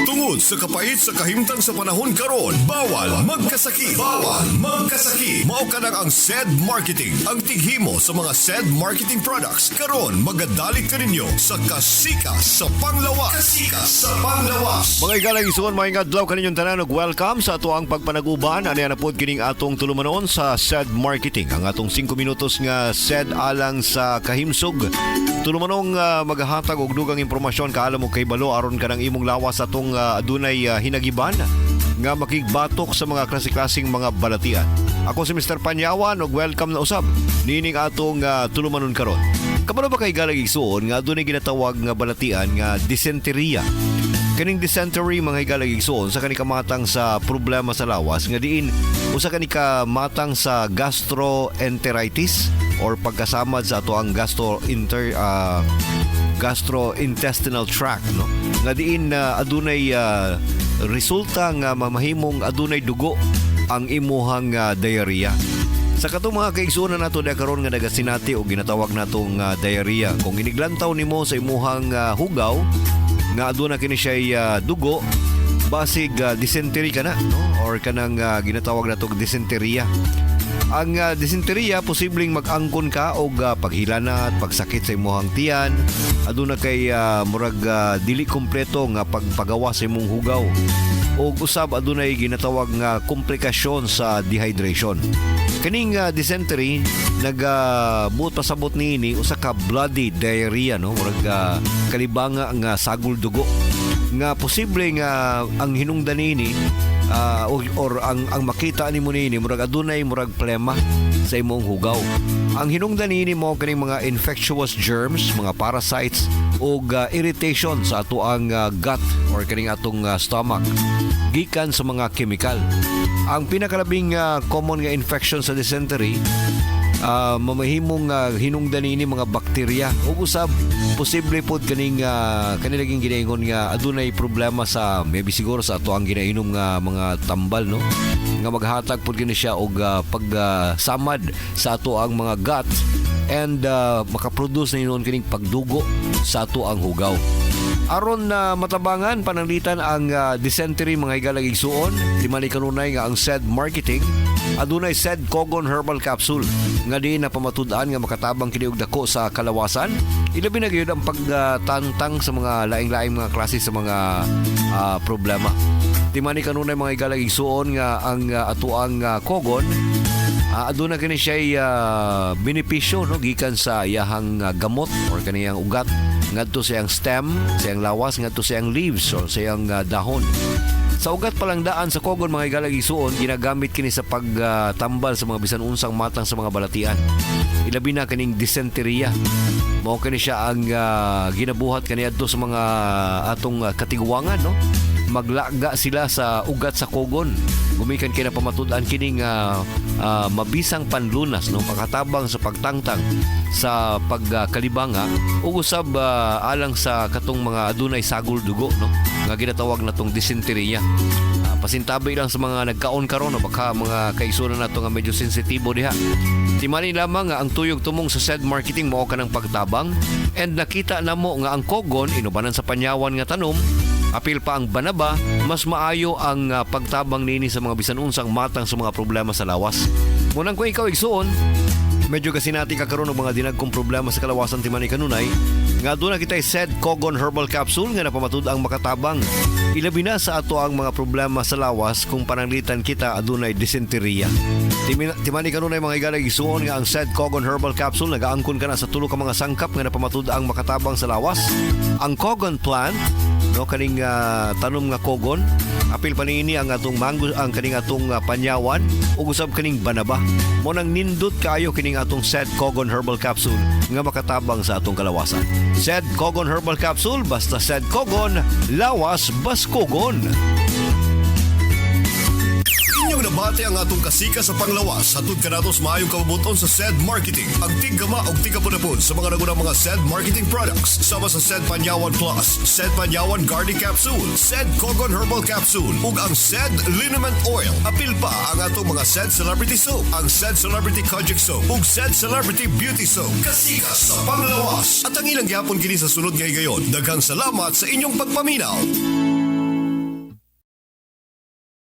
Tungod sa kapait sa kahimtang sa panahon karon, bawal magkasakit. Bawal magkasakit. Mao kanang ang SED Marketing, ang tighimo sa mga SED Marketing products. Karon magadalit kaninyo sa Kasika sa Panglawas. Kasika sa Panglawas. Mga igalang igsuon, maayong adlaw kaninyong tanan ug welcome sa atoang pagpanaguban. Ani na pod kining atong tulumanon sa SED Marketing. Ang atong 5 minutos nga SED alang sa kahimsog. Tulumanong magahatag og dugang impormasyon, kaalam mo kay balo aron kanang imong lawas atong adunay hinagiban nga makigbatok sa mga klase-klaseng mga balatian. Ako si Mr. Panyawan ug welcome na usab nining atong tulumanon karon. Kabalo ba kay, galang igsuon, nga adunay ginatawag nga balatian nga dysenteria? Kaning dysentery, mga higalang igsuon, usa kani kamatang sa problema sa lawas nga diin usa kani kamatang sa gastroenteritis or pagkasamad sa ato ang gastrointestinal tract, no, nga diin na adunay resulta nga mamahimong adunay dugo ang imuhang diarrhea. Sa katong mga kaigsuonan nato diha karon nga nagasinati o ginatawag natong diarrhea, kung iniglantaw nimo sa imuhang hugaw nga aduna kini siya dugo, basig dysentery ka na, no, or kanang ginatawag nato dysenteria. Ang dysenteria, posibleng mag-angkon ka og paghilanat, pagsakit sa imuhang tiyan, aduna kay murag dili kompleto nga pagpagawa sa imong hugaw. Og usab adunay ginatawag nga komplikasyon sa dehydration. Kaning dysentery nagabuot pasabot niini usa ka bloody diarrhea, no, murag kalibanga nga sagol dugo nga posible nga ang hinungdan niini or ang makita nimo niini murag adunay murag plema sa imong hugaw. Ang hinungdan niini mo kaning mga infectious germs, mga parasites ug irritation sa atoang gut or kaning atong stomach gikan sa mga chemical. Ang pinakalabing common nga infection sa dysentery, mamahimong hinungdan niini mga bakterya ug usab posible pod kaning kanilaging ginaingon nga adunay problema sa maybe siguro sa ato ang ginainom nga mga tambal, no, nga maghatag pod kini siya og pagsamad sa ato ang mga gut and makaproduce na hinuon kining pagdugo sa ato ang hugaw. Aron na matabangan pananglitan ang dysentery, mga higalang igsuon, timani kanunay nga ang SED Marketing adunay SED Kogon Herbal Capsule nga di na pamatud-an nga makatabang kini og dako sa kalawasan, ilabi na gyud ang pagtantang sa mga laing-laing mga klase sa mga problema. Timani kanunay, mga higalang igsuon, nga ang atoang Kogon, aduna kini siya benepisyo, no, gikan sa iyahang gamot or kaniyang ugat ngadto sa iyang stem, sa iyang lawas, ngadto sa iyang leaves or sa iyang dahon. Sa ugat pa lang daan sa kogon, mga higalang igsuon, ginagamit kini sa pagtambal sa mga bisan unsang matang sa mga balatian. Ilabi na kining dysenteria. Mao kini siya ang ginabuhat kaniadto sa mga atong katiguangan, no. Maglaga sila sa ugat sa kogon. Gumikan kina pamatud-an kining mabisang panlunas, no, pakatabang sa pagtangtang sa pagkalibanga ug usab alang sa katong mga adunay sagol dugo, no, nga ginatawag natong dysenteria. Pasintabi lang sa mga nagkaon karon o baka mga kaigsuonan nato nga medyo sensitibo diha. Timani lamang nga ang tuyog tumong sa SED Marketing mao kanang pagtabang and nakita namo nga ang kogon, inubanan sa panyawan nga tanom, apil pa ang banaba, mas maayo ang pagtabang nini sa mga bisan unsang matang sa mga problema sa lawas. Munang kung ikaw, igsuon, medyo kasinati ka karon og mga dinagkong problema sa kalawasan, timani kanunay nga aduna kita SED Kogon Herbal Capsule nga napamatud ang makatabang. Ilabi na sa ato ang mga problema sa lawas kung pananglitan kita adunay dysenteria. Timani kanunay, mga higalang igsuon, nga ang SED Kogon Herbal Capsule nagaangkon kana sa tulo ka mga sangkap nga napamatud ang makatabang sa lawas. Ang Kogon plant, no, kaning tanom nga kogon, apil pa niini ang atong mango, ang kaning atong panyawan ug usab kaning banaba. Mo nang nindot kaayo kining atong SED Kogon Herbal Capsule nga makatabang sa atong kalawasan. SED Kogon Herbal Capsule, basta SED Kogon, lawas baskogon. Inyong nabati ang atong Kasika sa Panglawas hatod kanato sa maayong kabubuton sa SED Marketing. Ang tiggama og tigapunapon sa mga nagunang mga SED Marketing products sama sa SED Panyawan Plus, SED Panyawan Garlic Capsule, SED Kogon Herbal Capsule ug ang SED Liniment Oil. Apil pa ang atong mga SED Celebrity Soap, ang SED Celebrity Kojic Soap ug SED Celebrity Beauty Soap. Kasika sa Panglawas. At ang ilang gyapon kini sa sunod nga higayon. Daghang salamat sa inyong pagpaminaw.